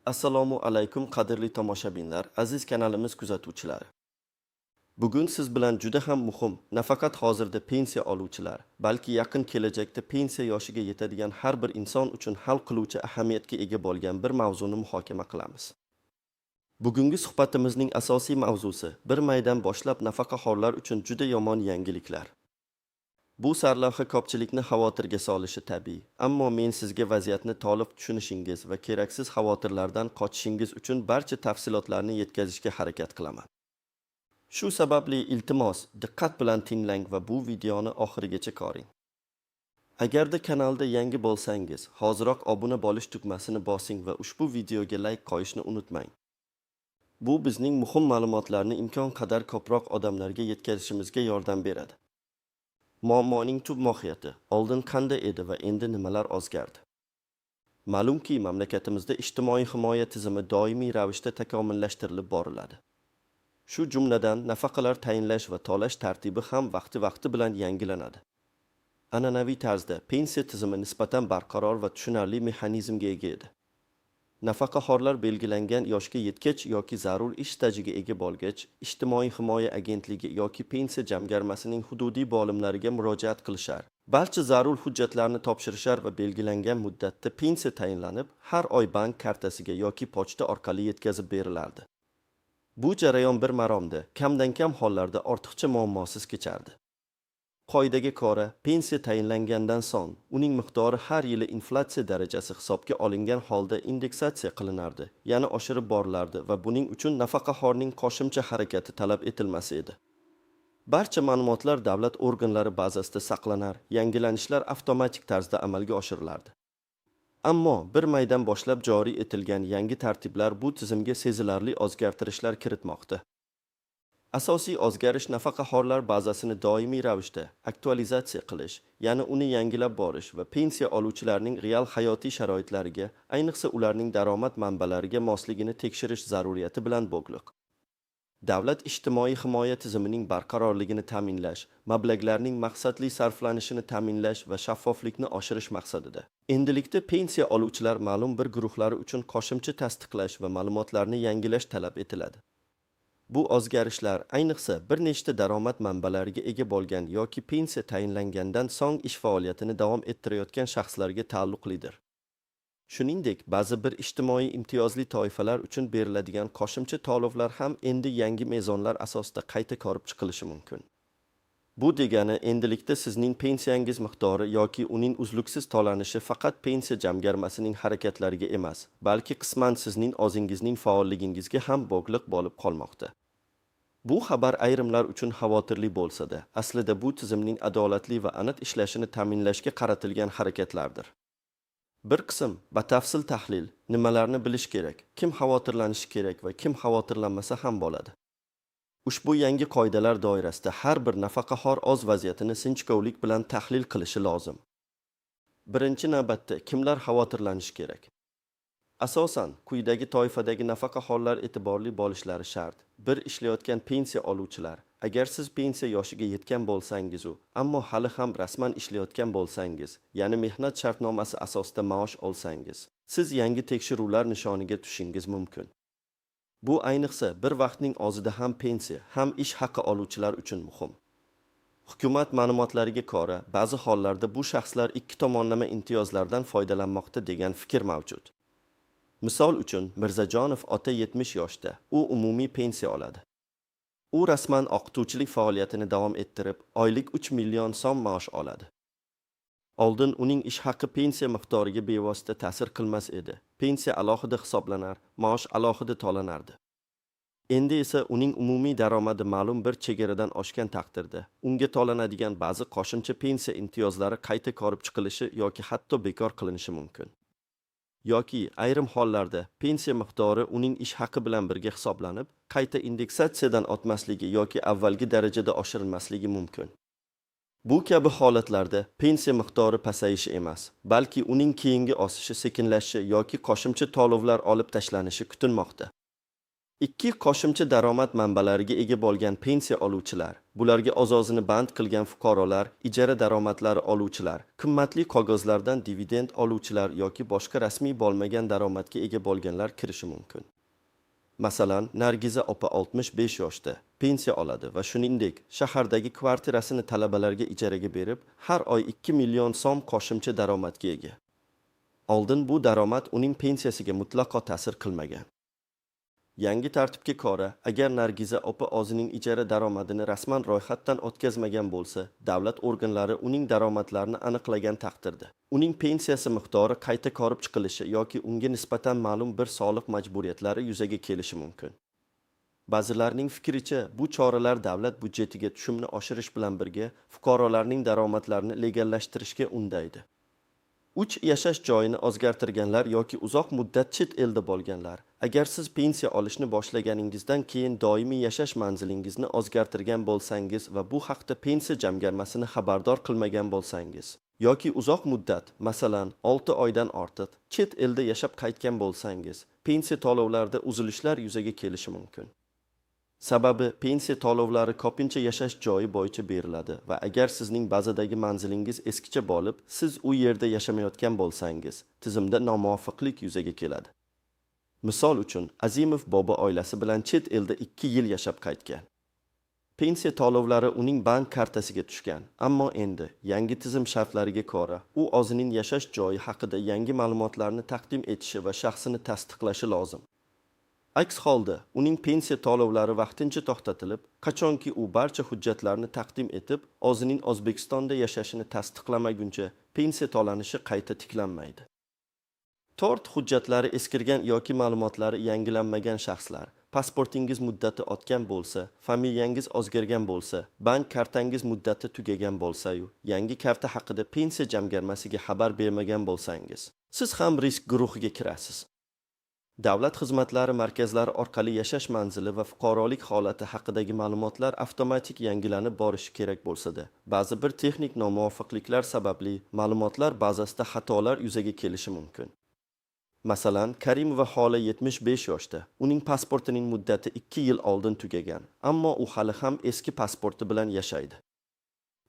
Assalomu alaykum, qadrli tomoshabinlar, aziz kanalimiz kuzatuvchilari. Bugun siz bilan juda ham muhim, nafaqat hozirda pensiya oluvchilar, balki yaqin kelajakda pensiya yoshiga yetadigan har bir inson uchun hal qiluvchi ahamiyatga ega bo'lgan bir mavzuni muhokama qilamiz. Bugungi suhbatimizning asosiy mavzusi 1 maydan boshlab nafaqaxo'rlar uchun juda yomon yangiliklar. Bu sarlavha ko'pchilikni xavotirga solishi tabiiy, ammo men sizga vaziyatni to'liq tushunishingiz va keraksiz xavotirlardan qochishingiz uchun barcha tafsilotlarni yetkazishga harakat qilaman. Shu sababli, iltimos, diqqat bilan tinglang va bu videoni oxirigacha ko'ring. Agarda kanalda yangi bo'lsangiz, hoziroq obuna bo'lish tugmasini bosing va ushbu videoga layk qo'yishni unutmang. Bu bizning muhim ma'lumotlarni imkon qadar ko'proq odamlarga yetkazishimizga yordam beradi. Muammoning tub mohiyati oldin qanday edi va endi nimalar o'zgardi? Ma'lumki, mamlakatimizda ijtimoiy himoya tizimi doimiy ravishda takomillashtirilib boriladi. Shu jumladan, nafaqalar tayinlash va to'lash tartibi ham vaqti-vaqti bilan yangilanadi. An'anaviy tarzda pensiya tizimi nisbatan barqaror va tushunarli mexanizmga ega edi. Nafaqaxo'rlar belgilangan yoshga yetgach yoki zarur ish stajiga ega bo'lgach, Ijtimoiy himoya agentligi yoki Pensiya jamg'armasining hududiy bo'limlariga murojaat qilishar. Barcha zarur hujjatlarni topshirishar va belgilangan muddatda pensiya tayinlanib, har oy bank kartasiga yoki pochta orqali yetkazib berilardi. Bu jarayon bir maromda, kamdan-kam hollarda ortiqcha muammosiz kechardi. Qoidaga ko'ra, pensiya tayinlangandan so'ng uning miqdori har yili inflyatsiya darajasi hisobga olingan holda indeksatsiya qilinardi, ya'ni oshirib borilardi va buning uchun nafaqaxo'rning qo'shimcha harakati talab etilmas edi. Barcha ma'lumotlar davlat organlari bazasida saqlanar, yangilanishlar avtomatik tarzda amalga oshirilardi. Ammo 1 maydan boshlab joriy etilgan yangi tartiblar bu tizimga sezilarli o'zgartirishlar kiritmoqda. Asosiy o'zgarish nafaqaxo'rlar bazasini doimiy ravishda aktualizatsiya qilish, ya'ni uni yangilab borish va pensiya oluvchilarning real hayotiy sharoitlariga, ayniqsa ularning daromad manbalariga mosligini tekshirish zaruriyati bilan bog'liq. Davlat ijtimoiy himoya tizimining barqarorligini ta'minlash, mablag'larning maqsadli sarflanishini ta'minlash va shaffoflikni oshirish maqsadida endilikda pensiya oluvchilar ma'lum bir guruhlari uchun qo'shimcha tasdiqlash va ma'lumotlarni yangilash talab etiladi. Bu o'zgarishlar ayniqsa bir nechta daromad manbalariga ega bo'lgan yoki pensiya tayinlangandan so'ng ish faoliyatini davom ettirayotgan shaxslarga taalluqlidir. Shuningdek, ba'zi bir ijtimoiy imtiyozli toifalar uchun beriladigan qo'shimcha to'lovlar ham endi yangi mezonlar asosida qayta ko'rib chiqilishi mumkin. Bu degani, endilikda sizning pensiyangiz miqdori yoki uning uzluksiz to'lanishi faqat Pensiya jamg'armasining harakatlariga emas, balki qisman sizning o'zingizning faolligingizga ham bog'liq bo'lib qolmoqda. Bu xabar ayrimlar uchun xavotirli bo'lsa-da, aslida bu tizimning adolatli va aniq ishlashini ta'minlashga qaratilgan harakatlardir. Bir qism batafsil tahlil: nimalarni bilish kerak, kim xavotirlanishi kerak va kim xavotirlanmasa ham bo'ladi. Ushbu yangi qoidalar doirasida har bir nafaqaxo'r o'z vaziyatini sinchkovlik bilan tahlil qilishi lozim. Birinchi navbatda kimlar xavotirlanishi kerak? Asosan quyidagi toifadagi nafaqaxo'rlar e'tiborli bo'lishlari shart. Bir, ishlayotgan pensiya oluvchilar. Agar siz pensiya yoshiga yetgan bo'lsangiz-u, ammo hali ham rasman ishlayotgan bo'lsangiz, ya'ni mehnat shartnomasi asosida maosh olsangiz, siz yangi tekshiruvlar nishoniga tushishingiz mumkin. Bu ayniqsa bir vaqtning o'zida ham pensiya, ham ish haqi oluvchilar uchun muhim. Hukumat ma'lumotlariga ko'ra, ba'zi hollarda bu shaxslar ikki tomonlama imtiyozlardan foydalanmoqda degan fikr mavjud. Misol uchun, Mirzajonov ota 70 yoshda, u umumiy pensiya oladi. U rasman o'qituvchilik faoliyatini davom ettirib, oylik 3 million so'm maosh oladi. Oldin uning ish haqi pensiya miqdoriga bevosita ta'sir qilmas edi. Pensiya alohida hisoblanar, maosh alohida to'lanardi. Endi esa uning umumiy daromadi ma'lum bir chegaradan oshgan taqdirda, unga to'lanadigan ba'zi qo'shimcha pensiya imtiyozlari qayta ko'rib chiqilishi yoki hatto bekor qilinishi mumkin. Yoki ayrim hollarda pensiya miqdori uning ish haqi bilan birga hisoblanib, qayta indeksatsiyadan o'tmasligi yoki avvalgi darajada oshirilmasligi mumkin. Bu kabi holatlarda pensiya miqdori pasayishi emas, balki uning keyingi o'sishi sekinlashishi yoki qo'shimcha to'lovlar olib tashlanishi kutilmoqda. 2. Qo'shimcha daromad manbalariga ega bo'lgan pensiya oluvchilar. Bularga o'z-o'zini band qilgan fuqarolar, ijara daromadlari oluvchilar, qimmatli qog'ozlardan dividend oluvchilar yoki boshqa rasmiy bo'lmagan daromadga ega bo'lganlar kirishi mumkin. Masalan, Nargiza opa 65 yoshda, pensiya oladi va shuningdek, shahardagi kvartirasini talabalarga ijaraga berib, har oy 2 million so'm qo'shimcha daromadga ega. Oldin bu daromad uning pensiyasiga mutlaqo ta'sir qilmagan. Yangi tartibga ko'ra, agar Nargiza opa o'zining ijara daromadini rasman ro'yxatdan o'tkazmagan bo'lsa, davlat organlari uning daromadlarini aniqlagan taqdirda, uning pensiyasi miqdori qayta ko'rib chiqilishi yoki unga nisbatan ma'lum bir soliq majburiyatlari yuzaga kelishi mumkin. Ba'zilarning fikricha, bu choralar davlat byudjetiga tushumni oshirish bilan birga fuqarolarning daromadlarini legallashtirishga undaydi. 3. Yashash joyini o'zgartirganlar yoki uzoq muddat chet elda bo'lganlar. Agar siz pensiya olishni boshlaganingizdan keyin doimiy yashash manzilingizni o'zgartirgan bo'lsangiz va bu haqda pensiya jamg'armasini xabardor qilmagan bo'lsangiz yoki uzoq muddat, masalan, 6 oydan ortiq chet elda yashab qaytgan bo'lsangiz, pensiya to'lovlarida uzilishlar yuzaga kelishi mumkin. Sababi, pensiya to'lovlari ko'pincha yashash joyi bo'yicha beriladi va agar sizning bazadagi manzilingiz eskicha bo'lib, siz u yerda yashamayotgan bo'lsangiz, tizimda nomuvofiqlik yuzaga keladi. Misol uchun, Azimov bobo oilasi bilan chet elda 2 yil yashab qaytgan. Pensiya to'lovlari uning bank kartasiga tushgan, ammo endi yangi tizim shartlariga ko'ra, u o'zining yashash joyi haqida yangi ma'lumotlarni taqdim etishi va shaxsini tasdiqlashi lozim. Aks holda, uning pensiya to'lovlari vaqtincha to'xtatilib, qachonki u barcha hujjatlarni taqdim etib, o'zining O'zbekistonda yashashini tasdiqlamaguncha pensiya to'lanishi qayta tiklanmaydi. 4. Hujjatlari eskirgan yoki ma'lumotlari yangilanmagan shaxslar. Pasportingiz muddati o'tgan bo'lsa, familiyangiz o'zgargan bo'lsa, bank kartangiz muddati tugagan bo'lsa-yu, yangi karta haqida pensiya jamg'armasiga xabar bermagan bo'lsangiz, siz ham risk guruhiga kirasiz. Davlat xizmatlari markazlari orqali yashash manzili va fuqarolik holati haqidagi ma'lumotlar avtomatik yangilanib borishi kerak bo'lsa-da, ba'zi bir texnik nomuvofiqliklar sababli ma'lumotlar bazasida xatolar yuzaga kelishi mumkin. Masalan, Karimova Xola 75 yoshda. Uning pasportining muddati 2 yil oldin tugagan, ammo u hali ham eski pasporti bilan yashaydi.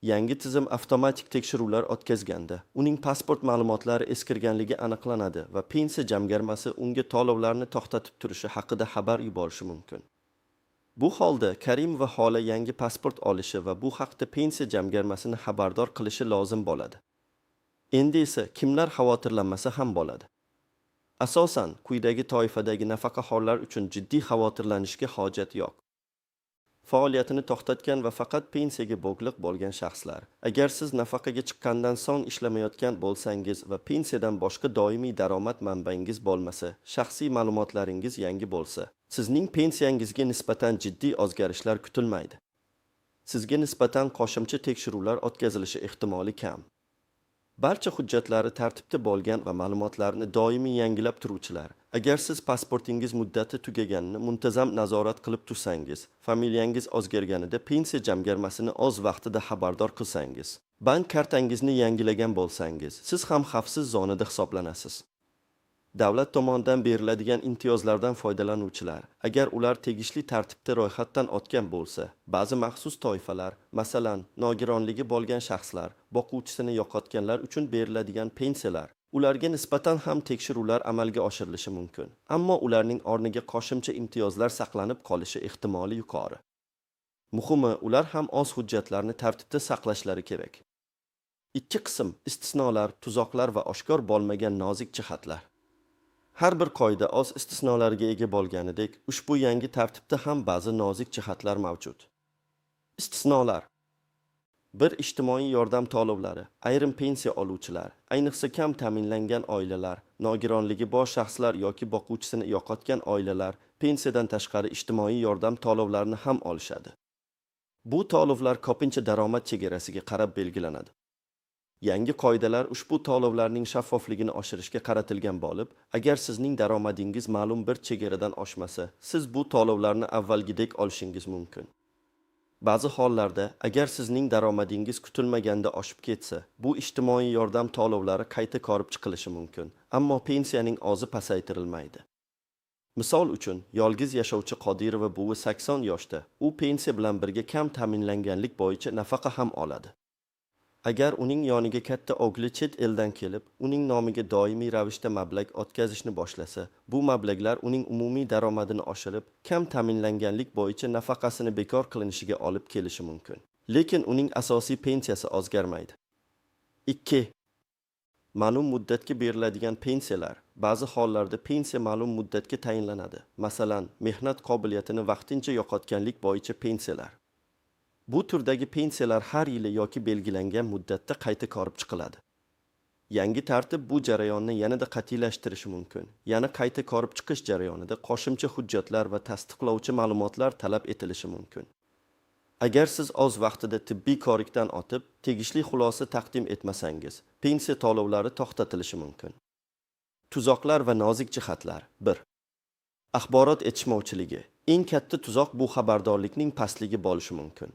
Yangi tizim avtomatik tekshiruvlar o'tkazganda, uning pasport ma'lumotlari eskirganligi aniqlanadi va pensiya jamg'armasi unga to'lovlarni to'xtatib turishi haqida xabar yuborishi mumkin. Bu holda Karimova Xola yangi pasport olishi va bu haqda pensiya jamg'armasini xabardor qilishi lozim bo'ladi. Endi esa kimlar xavotirlanmasa ham bo'ladi. Asosan, quyidagi toifadagi nafaqaxo'rlar uchun jiddiy xavotirlanishga hojat yo'q. Faoliyatini to'xtatgan va faqat pensiyaga bog'liq bo'lgan shaxslar. Agar siz nafaqaga chiqqandan so'ng ishlamayotgan bo'lsangiz va pensiyadan boshqa doimiy daromad manbangiz bo'lmasa, shaxsiy ma'lumotlaringiz yangi bo'lsa, sizning pensiyangizga nisbatan jiddiy o'zgarishlar kutilmaydi. Sizga nisbatan qo'shimcha tekshiruvlar o'tkazilishi ehtimoli kam. Barcha hujjatlari tartibda bo'lgan va ma'lumotlarni doimiy yangilab turuvchilar. Agar siz pasportingiz muddati tugaganini muntazam nazorat qilib tursangiz, familiyangiz o'zgarganida pensiya jamg'armasini o'z vaqtida xabardor qilsangiz, bank kartangizni yangilagan bo'lsangiz, siz ham xavfsiz zonada hisoblanasiz. Davlat tomonidan beriladigan imtiyozlardan foydalanuvchilar, agar ular tegishli tartibda ro'yxatdan o'tgan bo'lsa, ba'zi maxsus toifalar, masalan, nogironligi bo'lgan shaxslar, boquvchisini yo'qotganlar uchun beriladigan pensiyalar, ularga nisbatan ham tekshiruvlar amalga oshirilishi mumkin. Ammo ularning o'rniga qo'shimcha imtiyozlar saqlanib qolishi ehtimoli yuqori. Muhimi, ular ham o'z hujjatlarini tartibda saqlashlari kerak. Ikki qism: istisnolar, tuzoqlar va oshkor bo'lmagan nozik jihatlar. Har bir qoida o'z istisnolariga ega bo'lganidek, ushbu yangi tartibda ham ba'zi nozik jihatlar mavjud. Istisnolar. 1. Ijtimoiy yordam to'lovlari. Ayrim pensiya oluvchilar, ayniqsa kam ta'minlangan oilalar, nogironligi bor shaxslar yoki boquvchisini yo'qotgan oilalar pensiyadan tashqari ijtimoiy yordam to'lovlarini ham olishadi. Bu to'lovlar ko'pincha daromad chegarasiga qarab belgilanadi. Yangi qoidalar ushbu to'lovlarning shaffofligini oshirishga qaratilgan bo'lib, agar sizning daromadingiz ma'lum bir chegaradan oshmasa, siz bu to'lovlarni avvalgidek olishingiz mumkin. Ba'zi hollarda, agar sizning daromadingiz kutilmaganda oshib ketsa, bu ijtimoiy yordam to'lovlari qayta ko'rib chiqilishi mumkin, ammo pensiyaning ozi pasaytirilmaydi. Misol uchun, yolg'iz yashovchi Qodirova buvi 80 yoshda, u pensiya bilan birga kam ta'minlanganlik bo'yicha nafaqa ham oladi. Agar uning yoniga katta o'g'li chet eldan kelib, uning nomiga doimiy ravishda mablag' o'tkazishni boshlasa, bu mablag'lar uning umumiy daromadini oshirib, kam ta'minlanganlik bo'yicha nafaqasini bekor qilinishiga olib kelishi mumkin. Lekin uning asosiy pensiyasi o'zgarmaydi. 2. Ma'lum muddatga beriladigan pensiyalar. Ba'zi hollarda pensiya ma'lum muddatga tayinlanadi. Masalan, mehnat qobiliyatini vaqtincha yo'qotganlik bo'yicha pensiyalar. Bu turdagi pensiyalar har yili yoki belgilangan muddatda qayta ko'rib chiqiladi. Yangi tartib bu jarayonni yanada qat'iylashtirishi mumkin. Yana qayta ko'rib chiqish jarayonida qo'shimcha hujjatlar va tasdiqlovchi ma'lumotlar talab etilishi mumkin. Agar siz o'z vaqtida tibbiy ko'rikdan o'tib, tegishli xulosa taqdim etmasangiz, pensiya to'lovlari to'xtatilishi mumkin. Tuzoqlar va nozik jihatlar. 1. Axborot yetishmovchiligi. Eng katta tuzoq bu xabardorlikning pastligi bo'lishi mumkin.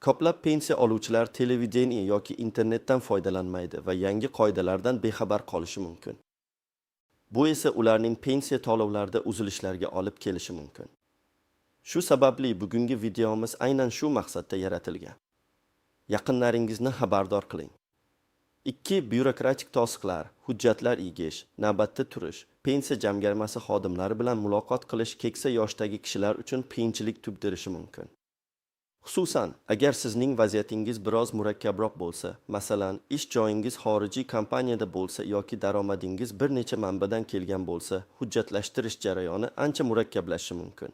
Ko'plab pensiya oluvchilar televideniye yoki internetdan foydalanmaydi va yangi qoidalardan bexabar qolishi mumkin. Bu esa ularning pensiya to'lovlarida uzilishlarga olib kelishi mumkin. Shu sababli bugungi videomiz aynan shu maqsadda yaratilgan. Yaqinlaringizni xabardor qiling. 2. Byurokratik to'siqlar, hujjatlar yig'ish, navbatda turish, pensiya jamg'armasi xodimlari bilan muloqot qilish keksa yoshdagi kishilar uchun qiyinchilik tugdirishi mumkin. Xususan, agar sizning vaziyatingiz biroz murakkabroq bo'lsa, masalan, ish joyingiz xorijiy kompaniyada bo'lsa yoki daromadingiz bir necha manbadan kelgan bo'lsa, hujjatlashtirish jarayoni ancha murakkablashishi mumkin.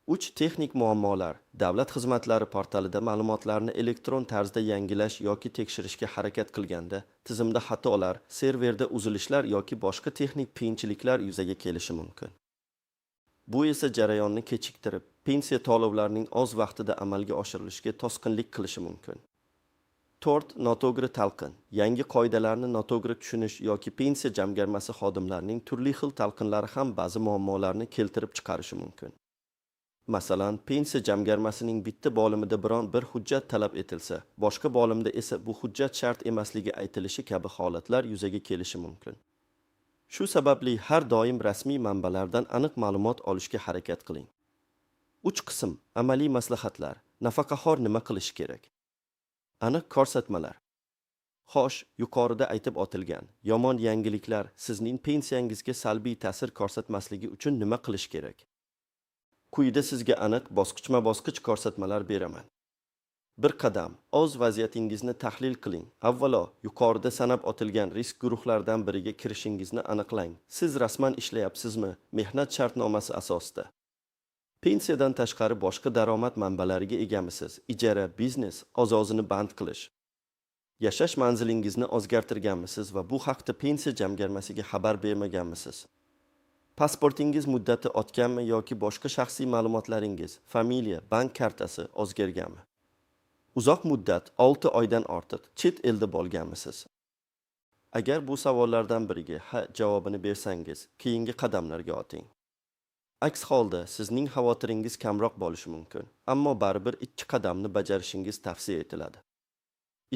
3. Texnik muammolar. Davlat xizmatlari portalida ma'lumotlarni elektron tarzda yangilash yoki tekshirishga harakat qilganda, tizimda xatolar, serverda uzilishlar yoki boshqa texnik qiyinchiliklar yuzaga kelishi mumkin. Bu esa jarayonni kechiktirib, pensiya to'lovlarining o'z vaqtida amalga oshirilishiga to'sqinlik qilishi mumkin. 4. Noto'g'ri talqin. Yangi qoidalarni noto'g'ri tushunish yoki pensiya jamg'armasi xodimlarining turli xil talqinlari ham ba'zi muammolarni keltirib chiqarishi mumkin. Masalan, pensiya jamg'armasining bitta bo'limida biron bir hujjat talab etilsa, boshqa bo'limda esa bu hujjat shart emasligi aytilishi kabi holatlar yuzaga kelishi mumkin. Shu sababli har doim rasmiy manbalardan aniq ma'lumot olishga harakat qiling. 3 qism amaliy maslahatlar. Nafaqaxo'r nima qilishi kerak? Aniq ko'rsatmalar. Xo'sh, yuqorida aytib o'tilgan yomon yangiliklar sizning pensiyangizga salbiy ta'sir ko'rsatmasligi uchun nima qilish kerak? Quyida sizga aniq bosqichma-bosqich ko'rsatmalar beraman. Bir qadam, o'z vaziyatingizni tahlil qiling. Avvalo, yuqorida sanab o'tilgan risk guruhlaridan biriga kirishingizni aniqlang. Siz rasman ishlayapsizmi? Mehnat shartnomasi asosida. Pensiyadan tashqari boshqa daromad manbalariga egamisiz? Ijara, biznes, o'z-o'zini band qilish. Yashash manzilingizni o'zgartirganmisiz va bu haqda pensiya jamg'armasiga xabar bermaganmisiz? Pasportingiz muddati o'tganmi yoki boshqa shaxsiy ma'lumotlaringiz, familiya, bank kartasi o'zgarganmi? Uzoq muddat, 6 oydan ortiq chet elda bo'lganmisiz? Agar bu savollardan biriga ha javobini bersangiz, keyingi qadamlarga o'ting. Aks holda sizning xavotiringiz kamroq bo'lishi mumkin, ammo baribir ikki qadamni bajarishingiz tavsiya etiladi.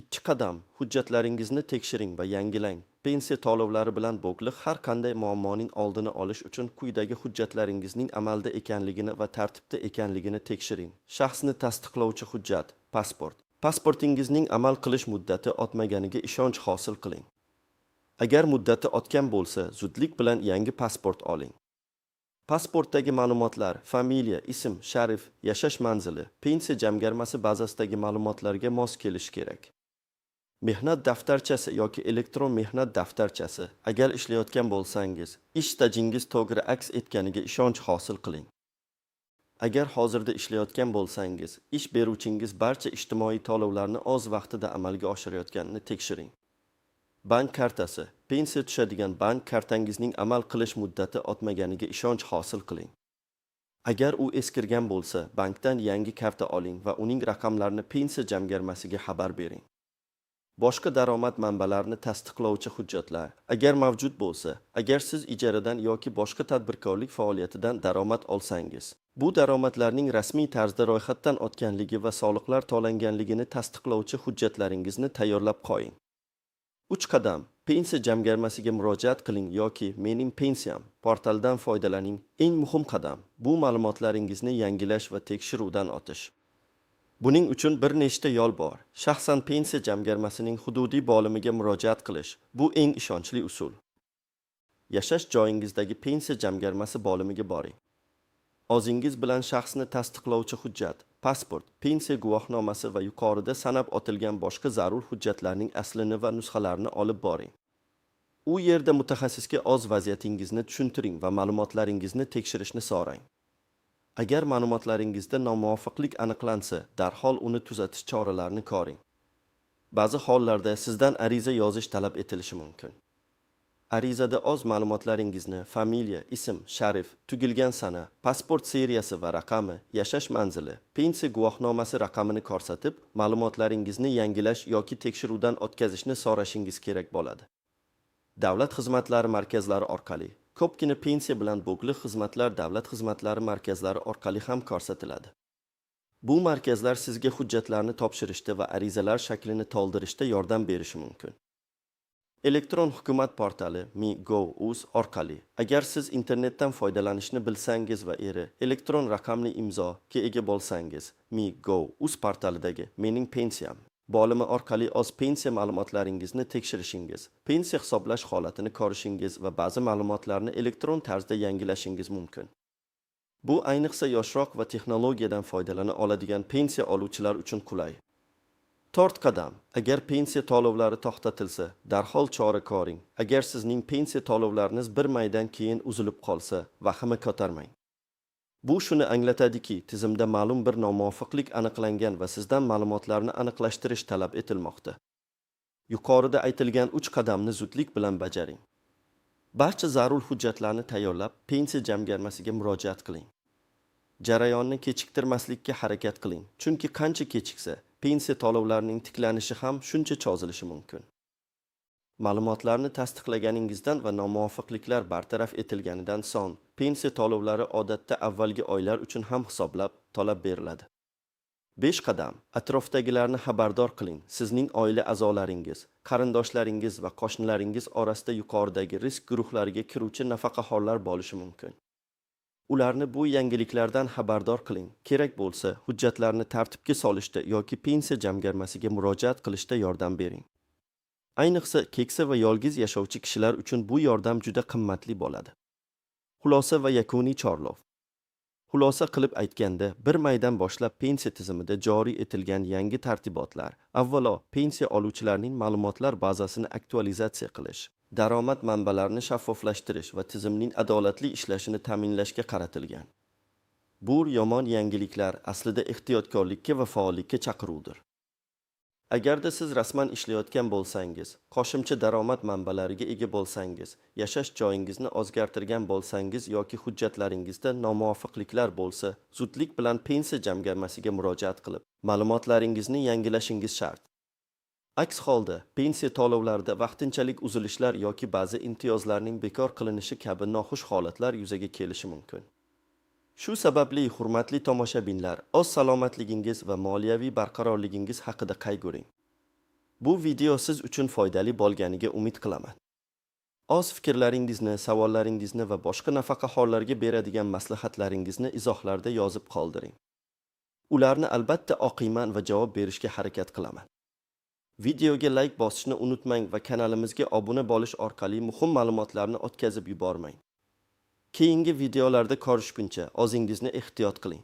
Ikki qadam: hujjatlaringizni tekshiring va yangilang. Pensiya to'lovlari bilan bog'liq har qanday muammoning oldini olish uchun quyidagi hujjatlaringizning amalda ekanligini va tartibda ekanligini tekshiring. Shaxsni tasdiqlovchi hujjat, pasport. Pasportingizning amal qilish muddati o'tmaganiga ishonch hosil qiling. Agar muddati o'tgan bo'lsa, zudlik bilan yangi pasport oling. Pasportdagi ma'lumotlar, familiya, ism, sharif, yashash manzili, pensiya jamg'armasi bazasidagi ma'lumotlarga mos kelishi kerak. Mehnat daftarchasi yoki elektron mehnat daftarchasi. Agar ishlayotgan bo'lsangiz, ish stajingiz to'g'ri aks etganiga ishonch hosil qiling. Agar hozirda ishlayotgan bo'lsangiz, ish beruvchingiz barcha ijtimoiy to'lovlarni o'z vaqtida amalga oshirayotganini tekshiring. Bank kartasi. Pensiya tushadigan bank kartangizning amal qilish muddati o'tmaganiga ishonch hosil qiling. Agar u eskirgan bo'lsa, bankdan yangi karta oling va uning raqamlarini pensiya jamg'armasiga xabar bering. Boshqa daromad manbalarini tasdiqlovchi hujjatlar, agar mavjud bo'lsa, agar siz ijaradan yoki boshqa tadbirkorlik faoliyatidan daromad olsangiz, bu daromadlarning rasmiy tarzda ro'yxatdan o'tganligi va soliqlar to'langanligini tasdiqlovchi hujjatlaringizni tayyorlab qo'ying. 3 qadam. Pensiya jamg'armasiga murojaat qiling yoki Mening pensiyam portalidan foydalaning. Eng muhim qadam bu ma'lumotlaringizni yangilash va tekshiruvdan o'tish. Buning uchun bir nechta yo'l bor. Shaxsan pensiya jamg'armasining hududiy bo'limiga murojaat qilish bu eng ishonchli usul. Yashash joyingizdagi pensiya jamg'armasi bo'limiga boring. O'zingiz bilan shaxsni tasdiqlovchi hujjat, pasport, pensiya guvohnomasi va yuqorida sanab o'tilgan boshqa zarur hujjatlarning aslini va nusxalarini olib boring. U yerda mutaxassisga o'z vaziyatingizni tushuntiring va ma'lumotlaringizni tekshirishni so'rang. Agar ma'lumotlaringizda nomuvofiqlik aniqlansa, darhol uni tuzatish choralarini ko'ring. Ba'zi hollarda sizdan ariza yozish talab etilishi mumkin. Arizada o'z ma'lumotlaringizni familiya, ism, sharif, tug'ilgan sana, pasport seriyasi va raqami, yashash manzili, pensiya guvohnomasi raqamini ko'rsatib, ma'lumotlaringizni yangilash yoki tekshiruvdan o'tkazishni so'rashingiz kerak bo'ladi. Davlat xizmatlari markazlari orqali. Ko'pgina pensiya bilan bog'liq xizmatlar davlat xizmatlari markazlari orqali ham ko'rsatiladi. Bu markazlar sizga hujjatlarni topshirishda va arizalar shaklini to'ldirishda yordam berishi mumkin. Elektron hukumat portali mi.gov.uz orqali. Agar siz internetdan foydalanishni bilsangiz va elektron raqamli imzoga ega bo'lsangiz, mi.gov.uz portalidagi Mening pensiyam bo'limi orqali o'z pensiya ma'lumotlaringizni tekshirishingiz, pensiya hisoblash holatini ko'rishingiz va ba'zi ma'lumotlarni elektron tarzda yangilashingiz mumkin. Bu ayniqsa yoshroq va texnologiyadan foydalana oladigan pensiya oluvchilar uchun qulay. 4 qadam. Agar pensiya to'lovlari to'xtatilsa, darhol chora ko'ring. Agar sizning pensiya to'lovlaringiz 1 maydan keyin uzilib qolsa, vahima ko'tarmang. Bu shuni anglatadiki, tizimda ma'lum bir nomuvofiqlik aniqlangan va sizdan ma'lumotlarni aniqlashtirish talab etilmoqda. Yuqorida aytilgan 3 qadamni zudlik bilan bajaring. Barcha zarur hujjatlarni tayyorlab, pensiya jamg'armasiga murojaat qiling. Jarayonni kechiktirmaslikka harakat qiling, chunki qancha kechiksa, pensiya to'lovlarining tiklanishi ham shuncha cho'zilishi mumkin. Ma'lumotlarni tasdiqlaganingizdan va nomuvofiqliklar bartaraf etilganidan so'ng pensiya to'lovlari odatda avvalgi oylar uchun ham hisoblab to'lab beriladi. 5 qadam. Atrofdagilarni xabardor qiling. Sizning oila a'zolaringiz, qarindoshlaringiz va qo'shnilaringiz orasida yuqoridagi risk guruhlariga kiruvchi nafaqaxo'rlar bo'lishi mumkin. Ularni bu yangiliklardan xabardor qiling. Kerak bo'lsa, hujjatlarni tartibga solishda yoki pensiya jamg'armasiga murojaat qilishda yordam bering. Ayniqsa, keksa va yolg'iz yashovchi kishilar uchun bu yordam juda qimmatli bo'ladi. Xulosa va yakuniy chorlov. Xulosa qilib aytganda, 1 maydan boshlab pensiya tizimida joriy etilgan yangi tartibotlar, avvalo, pensiya oluvchilarning ma'lumotlar bazasini aktualizatsiya qilish, daromad manbalarini shaffoflashtirish va tizimning adolatli ishlashini ta'minlashga qaratilgan. Bu yomon yangiliklar aslida ehtiyotkorlikka va faollikka chaqiruvdir. Agarda siz rasman ishlayotgan bo'lsangiz, qo'shimcha daromad manbalariga ega bo'lsangiz, yashash joyingizni o'zgartirgan bo'lsangiz yoki hujjatlaringizda nomuvofiqliklar bo'lsa, zudlik bilan pensiya jamg'armasiga murojaat qilib, ma'lumotlaringizni yangilashingiz shart. Aks holda, pensiya to'lovlarida vaqtinchalik uzilishlar yoki ba'zi imtiyozlarning bekor qilinishi kabi noxush holatlar yuzaga kelishi mumkin. Shu sababli, hurmatli tomoshabinlar, o'z salomatligingiz va moliyaviy barqarorligingiz haqida qayg'uring. Bu video siz uchun foydali bo'lganiga umid qilaman. O'z fikrlaringizni, savollaringizni va boshqa nafaqaxo'rlarga beradigan maslahatlaringizni izohlarda yozib qoldiring. Ularni albatta o'qiyman va javob berishga harakat qilaman. Videoga like bosishni unutmang va kanalimizga obuna bo'lish orqali muhim ma'lumotlarni o'tkazib yubormang. Keyingi videolarda ko'rishguncha o'zingizni ehtiyot qiling.